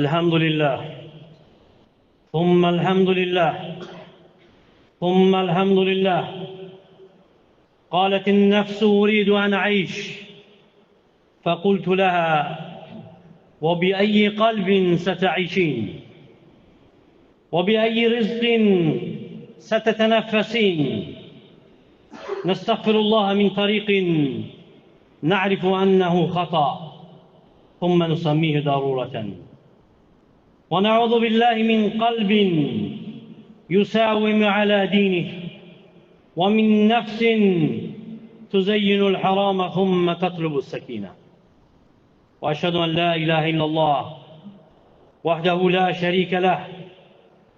الحمد لله ثم الحمد لله ثم الحمد لله. قالت النفس أريد أن أعيش، فقلت لها وبأي قلب ستعيشين؟ وبأي رزق ستتنفسين؟ نستغفر الله من طريق نعرف أنه خطأ ثم نسميه ضرورة، ونعوذ بالله من قلب يساوم على دينه، ومن نفس تزين الحرام ثم تطلب السكينة. وأشهد أن لا إله إلا الله وحده لا شريك له،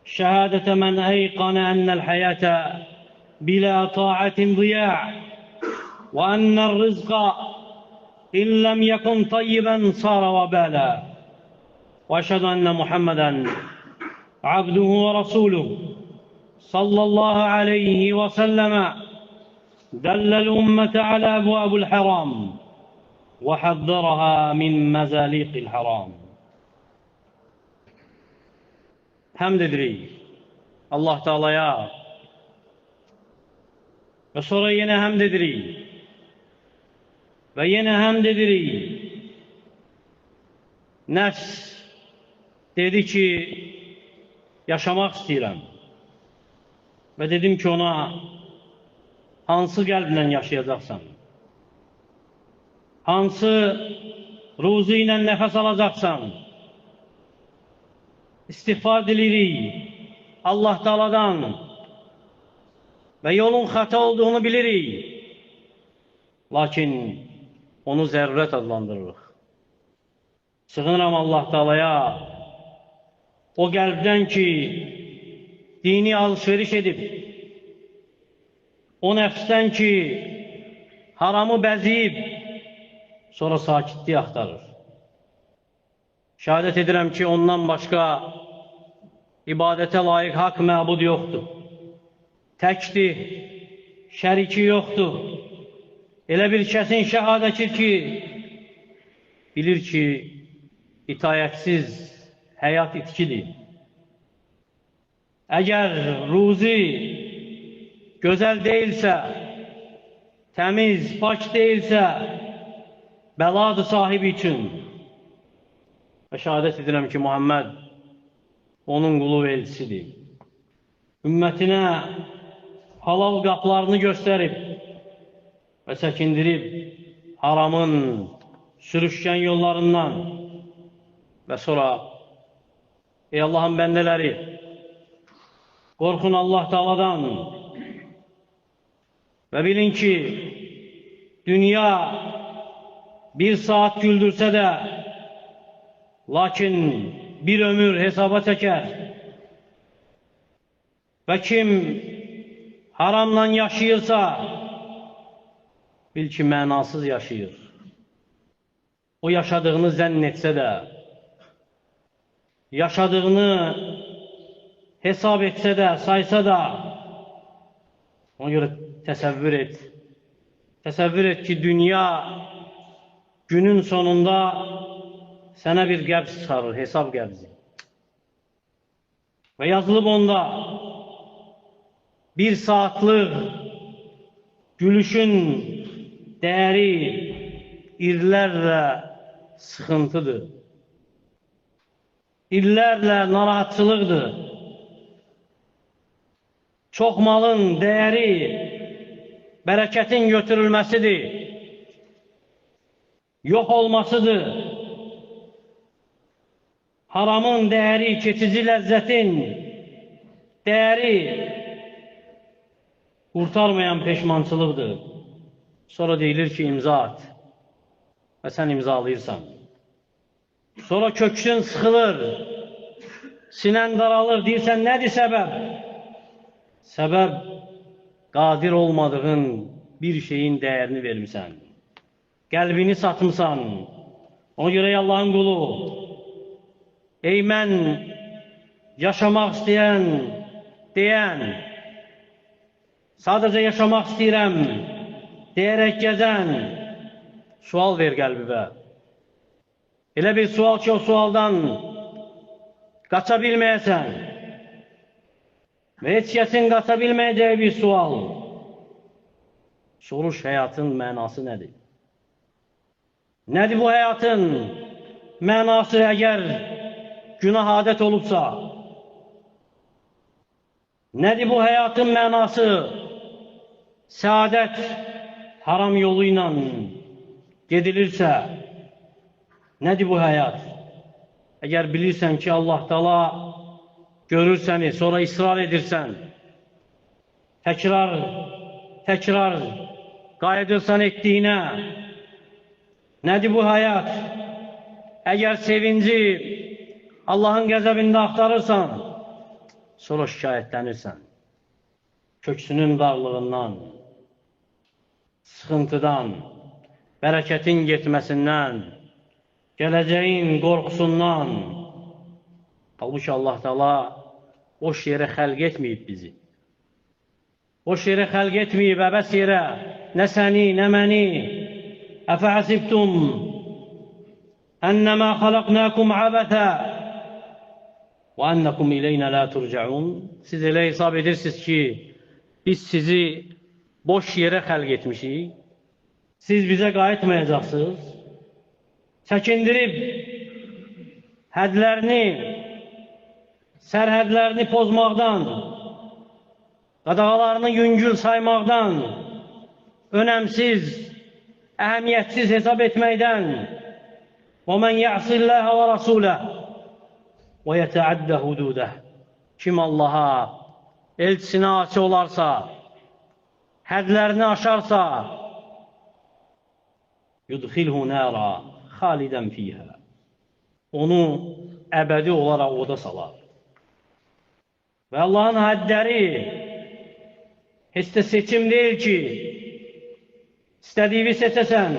شهادة من أيقن أن الحياة بلا طاعة ضياع، وأن الرزق إن لم يكن طيبا صار وبالا. وأشهد أن محمدا عبده ورسوله صلى الله عليه وسلم، دل الأمة على أبواب الحرام وحذرها من مزاليق الحرام. Həmd edirik Allah Teala'ya ve sonra yine həmd edirik ve yine həmd edirik. Nəfs dedi ki, yaşamaq istəyirəm. Və dedim ki ona, hansı qəlblə yaşayacaqsan? Hansı ruzi ilə nəfəs alacaqsan? İstiğfar dilirik Allah Teala'dan və yolun xəta olduğunu bilirik. Lakin onu zərurət adlandırırıq. Sığınıram Allah Teala'ya o qəlbdən ki, dini alışveriş edib, o nəfsdən ki, haramı bəziyib, sonra sakitlik axtarır. Şəhadət edirəm ki, ondan başqa ibadətə layiq haqq məbud yoxdur. Təkdir, şəriki yoxdur. Elə bir kəsin şəhadəti ki, bilir ki, itayətsiz həyat itkidir. Əgər ruzi gözəl deyilsə, təmiz, pak deyilsə, bəladır sahibi üçün. Və şəhadət edirəm ki, Muhammed onun qulu və elçisidir. Ümmətinə halal qapılarını göstərib və çəkindirib haramın sürüşkən yollarından. Və sonra, ey Allahın bəndələri, qorxun Allah Teala'dan və bilin ki, dünya bir saat güldürsə də, lakin bir ömür hesaba çəkər. Və kim haramla yaşayırsa, bil ki, mənasız yaşayır. O yaşadığını zənn etsə də, yaşadığını hesab etsə də, saysa da, ona görə təsəvvür et. Təsəvvür et ki, dünya günün sonunda sənə bir qəbz çıxarır, hesab qəbzi. Və yazılıb onda bir saatlıq gülüşün dəyəri illərlə sıxıntıdır. İllərlə narahatçılıqdır. Çox malın dəyəri bərəkətin götürülməsidir, yox olmasıdır. Haramın dəyəri, keçici ləzzətin dəyəri qurtarmayan peşmançılıqdır. Sonra deyilir ki, imza at və sən imzalayırsan. Sonra köksün sıxılır, sinən daralır, deyirsən, nədir səbəb? Səbəb, qadir olmadığın bir şeyin dəyərini vermirsən. Qəlbini satmısan. Ona görə ey Allahın qulu, ey mən yaşamaq istəyən, deyən, sadəcə yaşamaq istəyirəm, deyərək gəzən, sual ver qəlbivə. Elə bir sual ki, o sualdan Qaça bilməyəsən və heç kəsin qaça bilməyəcəyi bir sual. Soruş, həyatın mənası nədir? Nədir bu həyatın mənası əgər günah adət olubsa? Nədir bu həyatın mənası? Səadət haram yolu ilə gedilirsə, nədir bu həyat? Əgər bilirsən ki, Allah Teala görür səni, sonra israr edirsən, təkrar, təkrar qayıdırsan etdiyinə, nədir bu həyat? Əgər sevinci Allahın qəzəbində axtarırsan, sonra şikayətlənirsən. Köksünün darlığından, sıxıntıdan, bərəkətin getməsindən, gələcəyin qorxusundan. Halbuki Allah Teala boş yerə xəlq etməyib bizi. Boş yerə xəlq etməyib, əbəs yerə, nə səni, nə məni. Əfəhəsibtum ənəmə xalaqnakum əbətə və ənəkum ileynə la turcaun. Siz elə hesab edirsiniz ki, biz sizi boş yerə xəlq etmişik. Siz bizə qayıtmayacaqsınız. Çəkindirib hədlərini, sərhədlərini pozmaqdan, qadağalarını yüngül saymaqdan, önəmsiz, əhəmiyyətsiz hesab etməkdən وَمَنْ يَعْصِ اللّٰهَ وَرَسُولَهُ وَيَتَعَدَّ حُدُودَهُ. Kim Allaha, elçisinə asi olarsa, hədlərini aşarsa, يُدْخِلْهُ نَارًا xalidən fiyhə. Onu əbədi olaraq oda salar. Və Allahın hədləri heç də seçim deyil ki, istədiyini seçəsən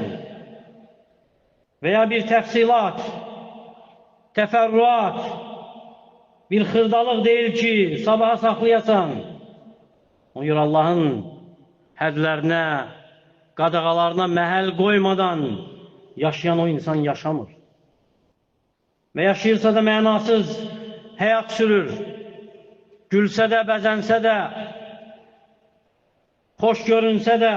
və ya bir təfsilat, təfərrüat, bir xırdalıq deyil ki, sabaha saxlayasan. Ona görə Allahın hədlərinə, qadağalarına məhəl qoymadan yaşayan o insan yaşamır. Və yaşayırsa da mənasız həyat sürür. Gülsə də, bəzənsə də, xoş görünsə də,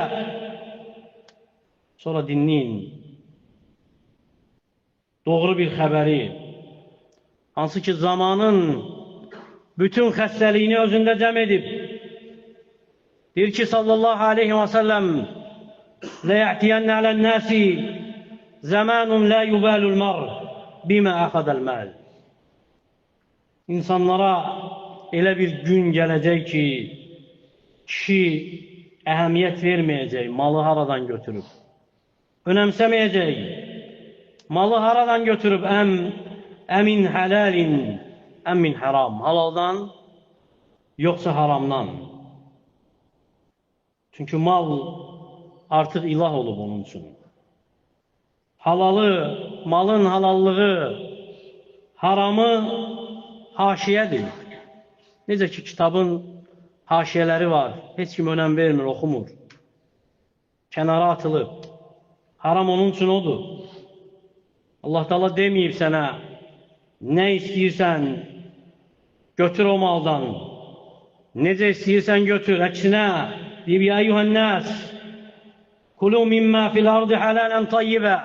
sonra dinləyin doğru bir xəbəri, hansı ki zamanın bütün xəstəliyini özündə cəm edib. Deyir ki, sallallahu aleyhi və səlləm, لَيَعْتِيَنَّ عَلَى النَّاسِ زَمَانٌ لَا يُبَالُ الْمَرْ بِمَا أَخَذَ الْمَالِ. İnsanlara elə bir gün gələcək ki, kişi əhəmiyyət verməyəcək, malı haradan götürüb. Önəmsəməyəcək, malı haradan götürüb, əmin hələlin, əmin haram, halaldan, yoxsa haramdan. Çünki mal artıq ilah olub onun üçün. Halalı, malın halallığı, haramı haşiyədir. Necə ki, kitabın haşiyələri var, heç kim önəm vermir, oxumur. Kənara atılıb. Haram onun üçün odur. Allah Teala deməyib sənə, nə istəyirsən, götür o maldan. Necə istəyirsən götür, əksinə, deyib, ya eyyuhən-nəs, kulu mimma fil ardı halalan tayyibə.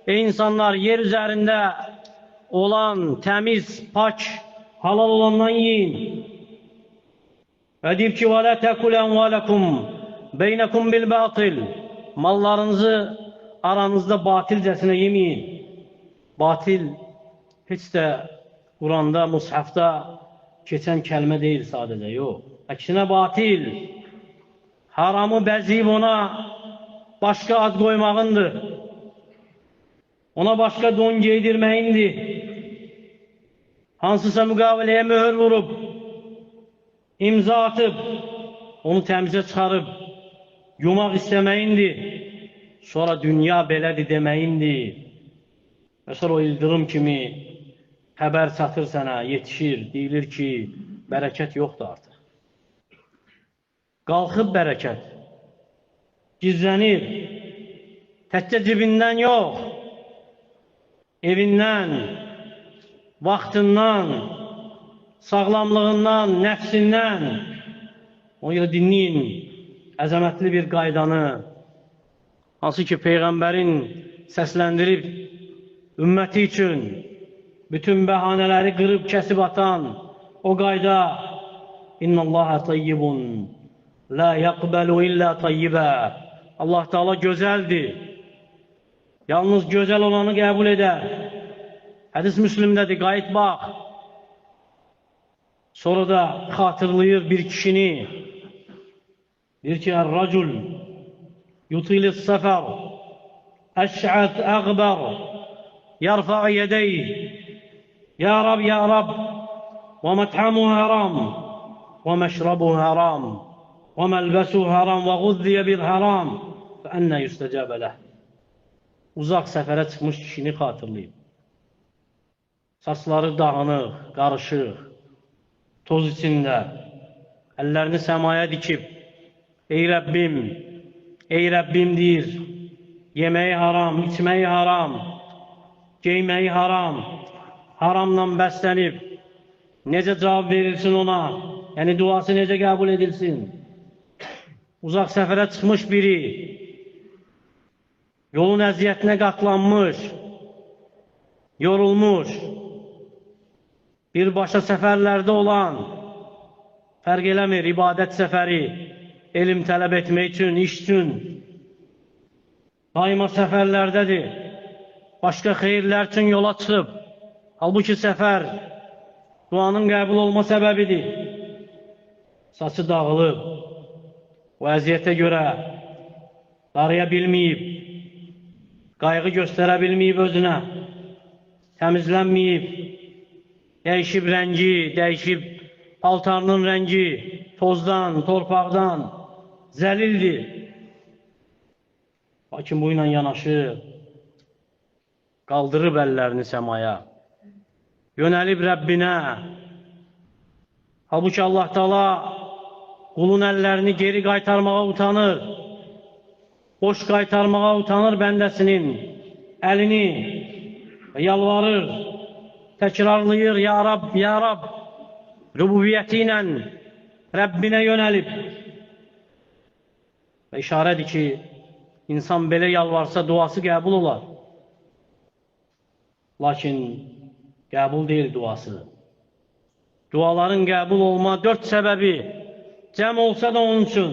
Ey insanlar, yer üzərində olan, təmiz, pak, halal olandan yiyin. Və deyib ki, وَلَا تَكُلَ أَمْوَالَكُمْ بَيْنَكُمْ بِالْبَاطِلِ. Mallarınızı aranızda batilcəsinə yeməyin. Batil heç də Quranda, Mushafda keçən kəlmə deyil sadəcə, yox. Əksinə batil, haramı bəziyib ona başqa ad qoymağındır. Ona başqa don geydirməyindir. Hansısa müqaviləyə möhür vurub, imza atıb, onu təmizə çıxarıb, yumaq istəməyindir. Sonra dünya belədir deməyindir. Və sonra o ildırım kimi xəbər çatır sənə, yetişir, deyilir ki, bərəkət yoxdur artıq. Qalxıb bərəkət, gizlənir, təkcə cibindən yox, evindən, vaxtından, sağlamlığından, nəfsindən. Ona görə dinləyin əzəmətli bir qaydanı, hansı ki Peyğəmbərin səsləndirib ümməti üçün bütün bəhanələri qırıb kəsib atan o qayda: İnnallaha tayyibun la yaqbalu illa tayyibə. Allah Teala gözəldir. Yalnız gözəl olanı qəbul edər. Hədis Müslimdədir, qayıt bax. Sonra da xatırlayır bir kişini. Deyir ki, Ər-racul yutilis səfər əş'ət əğbər yarfa'u yədeyh Ya Rab, Ya Rab və mət'amuhu haram və məşrabuhu haram və məlbəsuhu haram və quddiyə bil haram fə ənnə yüstəcəbə ləh. Uzaq səfərə çıxmış kişini xatırlayıb. Saçları dağınıq, qarışıq, toz içində, əllərini səmaya dikib, ey Rəbbim, ey Rəbbim deyir, yeməyi haram, içməyi haram, geyməyi haram, haramla bəslənib, necə cavab verilsin ona, yəni duası necə qəbul edilsin? Uzaq səfərə çıxmış biri, yolun əziyyətinə qatlanmış, yorulmuş, birbaşa səfərlərdə olan, fərq eləmir, ibadət səfəri, elm tələb etmək üçün, iş üçün, daima səfərlərdədir, başqa xeyirlər üçün yola çıxıb. Halbuki səfər duanın qəbul olma səbəbidir. Saçı dağılıb, o əziyyətə görə daraya bilməyib, qayğı göstərə bilməyib özünə, təmizlənməyib, dəyişib rəngi, dəyişib paltarının rəngi, tozdan, torpaqdan zəlildir. Lakin bu ilə yanaşı qaldırıb əllərini səmaya, yönəlib Rəbbinə. Halbuki Allah Teala qulun əllərini geri qaytarmağa utanır, boş qaytarmağa utanır bəndəsinin əlini, yalvarır, təkrarlayır, Ya Rab, Ya Rab, rübubiyyəti ilə Rəbbinə yönəlib. Və işarədir ki, insan belə yalvarsa duası qəbul olar. Lakin qəbul deyil duası. Duaların qəbul olma 4 səbəbi cəm olsa da onun üçün.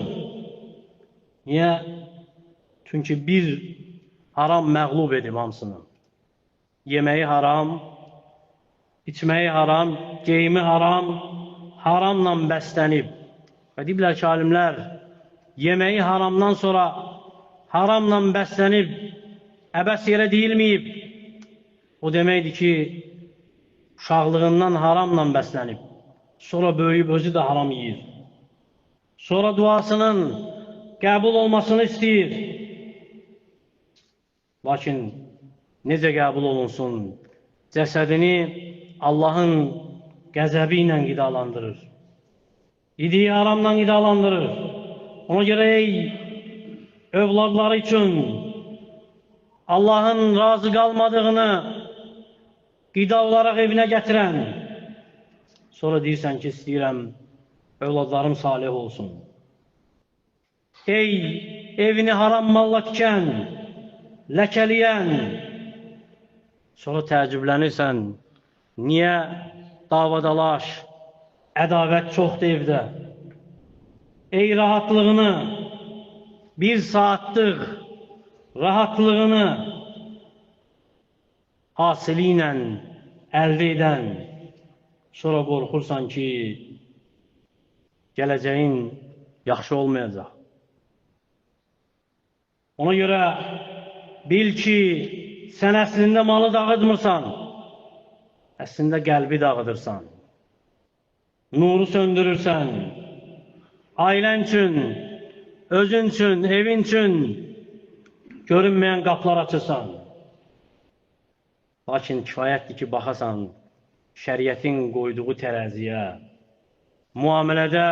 Niyə? Çünki bir haram məğlub edib hamısını. Yeməyi haram, içməyi haram, geyimi haram, haramla bəslənib. Və deyiblər ki, alimlər, yeməyi haramdan sonra haramla bəslənib, əbəs yerə deyilməyib. O deməkdir ki, uşaqlığından haramla bəslənib. Sonra böyüyüb özü də haram yeyir. Sonra duasının qəbul olmasını istəyir. Lakin necə qəbul olunsun? Cəsədini Allahın qəzəbi ilə qidalandırır. İdiyi haramla qidalandırır. Ona görə ey övladları üçün Allahın razı qalmadığını qida olaraq evinə gətirən, sonra deyirsən ki, istəyirəm övladlarım salih olsun. Ey evini haram malla tikən, ləkəliyən, sonra təəccüblənirsən, niyə davadalaş, ədavət çoxdur evdə? Ey rahatlığını, bir saatlıq rahatlığını hasili ilə əldə edən, sonra qorxursan ki, gələcəyin yaxşı olmayacaq. Ona görə bil ki, sən əslində malı dağıtmırsan, əslində qəlbi dağıdırsan, nuru söndürürsən, ailən üçün, özün üçün, evin üçün görünməyən qapılar açırsan. Lakin kifayətdir ki, baxasan şəriətin qoyduğu tərəziyə, müamilədə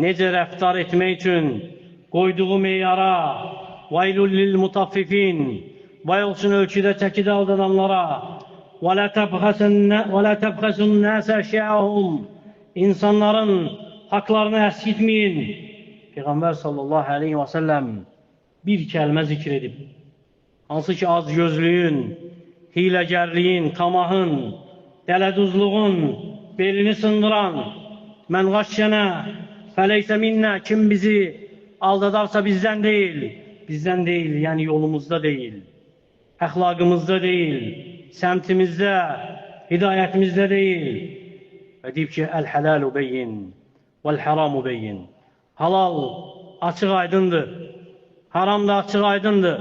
necə rəftar etmək üçün qoyduğu meyara, vaylul lil mutaffifin, vay olsun ölçüdə çəkidə aldadanlara, Və lə təbxəsun nəsə əşyəhum. İnsanların haqlarını əskitməyin. Peyğəmbər sallallahu aleyhi və səlləm bir kəlmə zikr edib. Hansı ki, acgözlüyün, hiləgərliyin, tamahın, dələduzluğun belini sındıran, mən qaşşənə, fəleysə minnə, kim bizi aldadarsa bizdən deyil, bizdən deyil, yəni yolumuzda deyil, əxlaqımızda deyil, səmtimizdə, hidayətimizdə deyil. Və deyib ki, əl-hələlu beyyin vəl-haramu beyyin. Halal açıq aydındır, haram da açıq aydındır.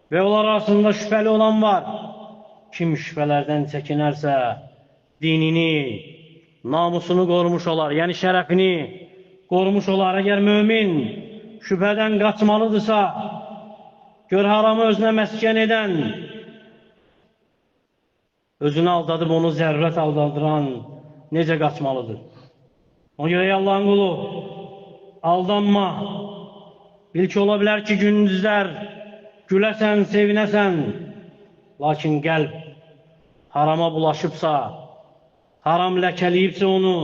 Və onlar arasında şübhəli olan var. Kim şübhələrdən çəkinərsə, dinini, namusunu qorumuş olar, yəni şərəfini qorumuş olar. Əgər mömin şübhədən qaçmalıdırsa, gör haramı özünə məskən edən, özünü aldadıb onu zərurət aldadıran necə qaçmalıdır? Ona görə ey Allahın qulu, aldanma. Bil ki, ola bilər ki, gündüzlər güləsən, sevinəsən, lakin qəlb harama bulaşıbsa, haram ləkəliyibsə onu,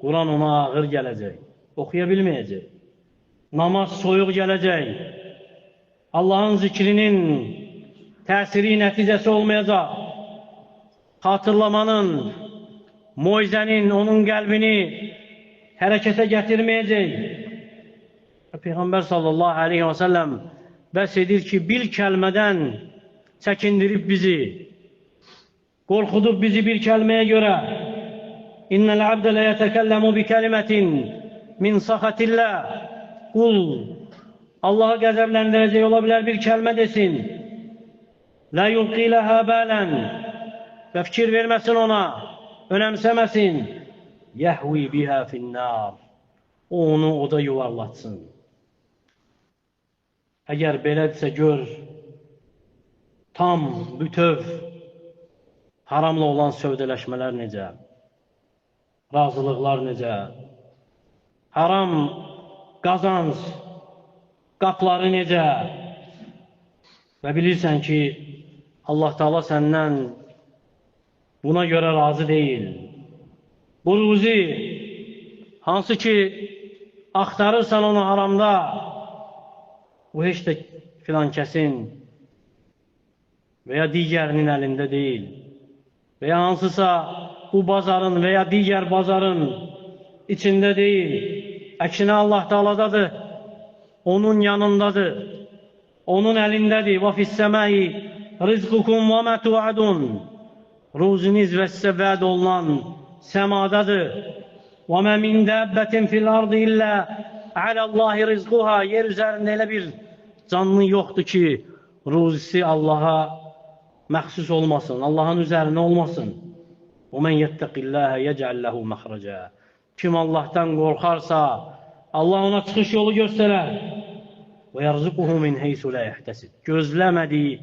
Quran ona ağır gələcək, oxuya bilməyəcək. Namaz soyuq gələcək, Allahın zikrinin təsiri, nəticəsi olmayacaq. Xatırlamanın, moizənin onun qəlbini hərəkətə gətirməyəcək. Peyğəmbər sallallahu aleyhi və səlləm bəs edir ki, bir kəlmədən çəkindirib bizi, qorxudub bizi bir kəlməyə görə. İnnəl əbdə lə yətəkəlləmu bi kəlimətin min saxatillah. Qul Allahı qəzəbləndirəcək ola bilər bir kəlmə desin. Lə yulqi ləhə bələn. Və fikir verməsin ona, önəmsəməsin. Yəhvi bihə finnər. O onu oda yuvarlatsın. Əgər belədirsə gör, tam, bütöv, haramla olan sövdələşmələr necə, razılıqlar necə, haram qazanc qapıları necə və bilirsən ki, Allah Teala səndən buna görə razı deyil. Bu ruzi, hansı ki, axtarırsan onu haramda, bu heç də filan kəsin və ya digərinin əlində deyil və ya hansısa bu bazarın və ya digər bazarın içində deyil. Əksinə Allah Teala'dadır, onun yanındadır, onun əlindədir. Və fis-səmai rizqukum və mə tu'adun. Ruziniz və sizə vəd olunan səmadadır. Və mə min dəbbətin fil ardı illə aləllahi rizquha. Yer üzərində elə bir canlı yoxdur ki, ruzisi Allaha məxsus olmasın, Allahın üzərinə olmasın. Və mən yəttəqilləhə yəcəl ləhu məxrəcə. Kim Allahdan qorxarsa, Allah ona çıxış yolu göstərər. Və yərzuquhu min heysu lə yəhtəsib. Gözləmədiyi,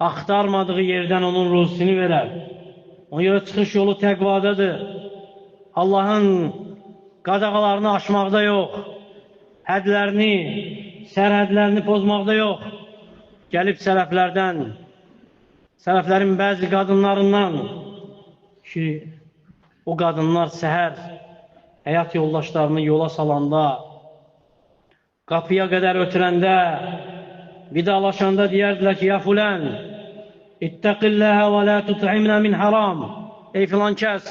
axtarmadığı yerdən onun ruzisini verər. Ona görə çıxış yolu təqvadadır. Allahın qadağalarını aşmaqda yox, hədlərini, sərhədlərini pozmaqda yox. Gəlib sələflərdən, sələflərin bəzi qadınlarından ki, o qadınlar səhər həyat yoldaşlarını yola salanda, qapıya qədər ötürəndə, vidalaşanda deyərdilər ki, ya fulən, ittəqilləhə və lə tut'imnə min haram. Ey filan kəs,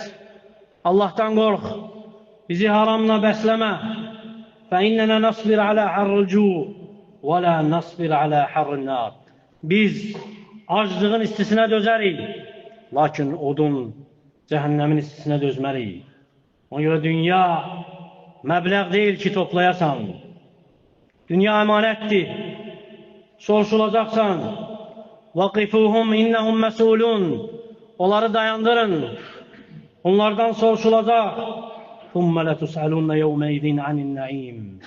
Allahdan qorx, bizi haramla bəsləmə. Fə innənə nasbir alə harril cu və lə nasbir alə harril nar. Biz aclığın istisinə dözərik, lakin odun, cəhənnəmin istisinə dözməliyik. Ona görə dünya məbləğ deyil ki, toplayasan. Dünya əmanətdir. Soruşulacaqsan. Vaqifuhum innəhum məsulun. Onları dayandırın. Onlardan soruşulacaq. Thumma letus'alunna yevmeydin anin naim.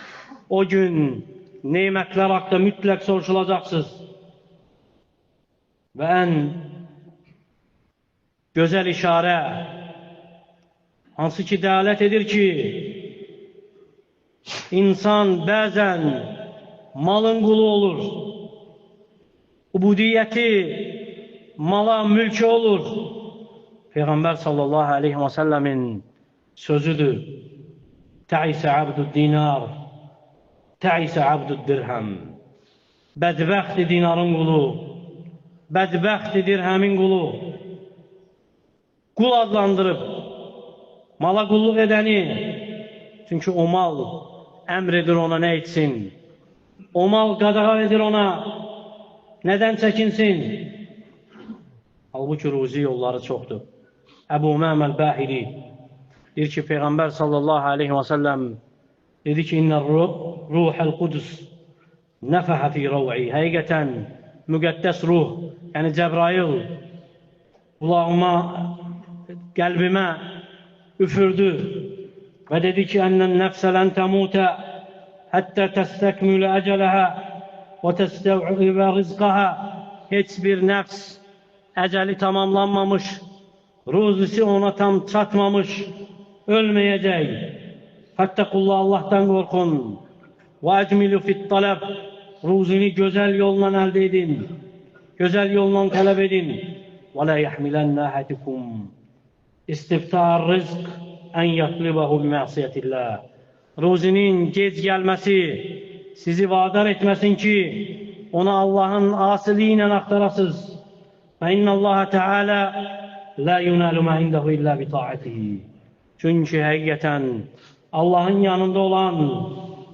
O gün nemətlər haqqında mütləq soruşulacaqsınız. Və ən gözəl işarə, hansı ki dəlalət edir ki, insan bəzən malın qulu olur. Ubudiyyəti mala, mülkü olur. Peyğəmbər sallallahu aleyhi və səlləmin sözüdür. Təisə abdud dinar, təisə abdud dirhəm. Bədbəxtdir dinarın qulu, bədbəxtdir dirhəmin qulu. Qul adlandırıb, mala qulluq edəni, çünki o mal əmr edir ona nə etsin, o mal qadağa edir ona, nədən çəkinsin? Halbuki ruzi yolları çoxdur. Əbu Umamə əl-Bahili deyir ki, Peyğəmbər sallallahu aleyhi və səlləm dedi ki, İnnə ruhəl qudus nəfəhə fi rəv'i. Həqiqətən, müqəddəs ruh, yəni Cəbrail qulağıma, qəlbimə üfürdü və dedi ki, Ənnən nəfsə lən təmutə həttə təstəkmülə əcələhə və təstəv'ibə rizqəhə. Heç bir nəfs əcəli tamamlanmamış, ruzisi ona tam çatmamış, ölməyəcək. Fəttəqullah, Allahdan qorxun. Və əcmilu fit-tələb, ruzini gözəl yolla əldə edin, gözəl yolla tələb edin. Və lə yəhmilənnə əhədikum istibtar rizq ən yatlibahu biməsiyyətillah. Ruzinin gec gəlməsi sizi vadar etməsin ki, ona Allahın asiliyi ilə axtarasız. Və innallaha teala la yunalu ma indahu illa bi taatihi. Çünki həqiqətən Allahın yanında olan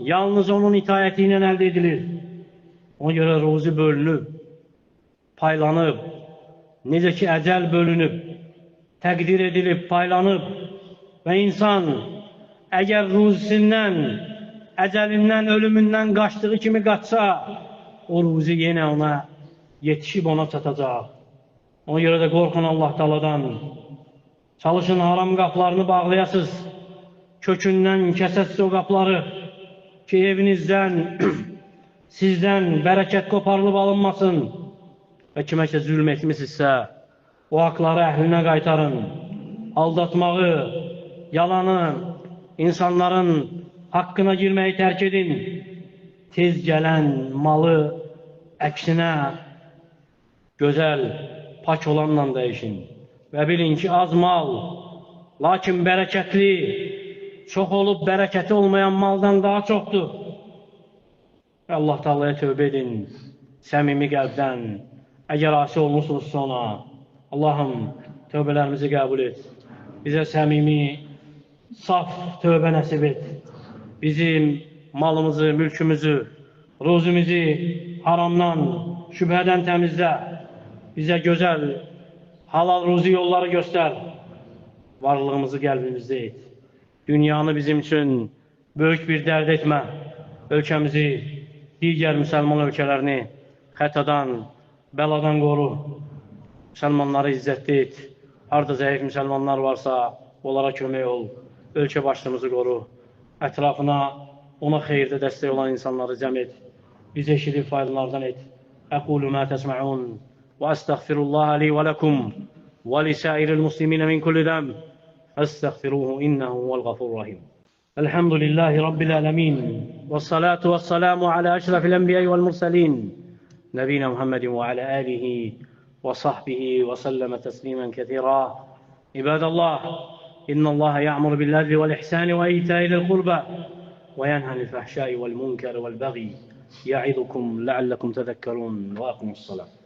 yalnız onun itaəti ilə əldə edilir. Ona görə ruzi bölünüb, paylanıb, necə ki əcəl bölünüb, təqdir edilib, paylanıb və insan əgər ruzisindən, əcəlindən, ölümündən qaçdığı kimi qaçsa, o ruzi yenə ona yetişib ona çatacaq. Ona görə də qorxun Allah Teala'dan. Çalışın haram qapılarını bağlayasınız, kökündən kəsəsiniz o qapıları ki, evinizdən, sizdən bərəkət qoparılıb alınmasın və kiməsə zülm etmisinizsə, o haqları əhlinə qaytarın. Aldatmağı, yalanı, insanların haqqına girməyi tərk edin. Tez gələn malı əksinə gözəl, pak olanla dəyişin. Və bilin ki, az mal, lakin bərəkətli, çox olub bərəkəti olmayan maldan daha çoxdur. Və Allah Teala'ya tövbə edin, səmimi qəlbdən. Əgər asi olmuşsunuzsa ona, Allahım, tövbələrimizi qəbul et. Bizə səmimi, saf tövbə nəsib et. Bizim malımızı, mülkümüzü, ruzimizi haramdan, şübhədən təmizlə. Bizə gözəl, halal ruzi yolları göstər. Varlığımızı qəlbimizdə et. Dünyanı bizim üçün böyük bir dərd etmə. Ölkəmizi, digər müsəlman ölkələrini xətadan, bəladan qoru. Müsəlmanları izzətli et. Harda zəif müsəlmanlar varsa, onlara kömək ol. Ölkə başçımızı qoru. Ətrafına, ona xeyirdə dəstək olan insanları cəm et. Bizi eşidib faydalardan et. Əqulu mə təsməun və əstəğfirullaha li və ləkum və lisairil musliminə min kulli dəm. Əstəğfiruhu innehu huvel gafurur rahim. Elhamdülillahi Rabbil alemin. Və salatu və salamu alə əşrafil enbiya vəl mursalin. Nəbina Muhammedin və alə alihi və sahbihi və səlləmə təslimən kəthira. İbadallah, İnnallaha ya'muru bil-adli vel-ihsani və ita'i zil-qurba və yenha anil-fahşai vel-munkari vel-baghi ya'izukum la'allakum tezekkerun ve aqimus-salah.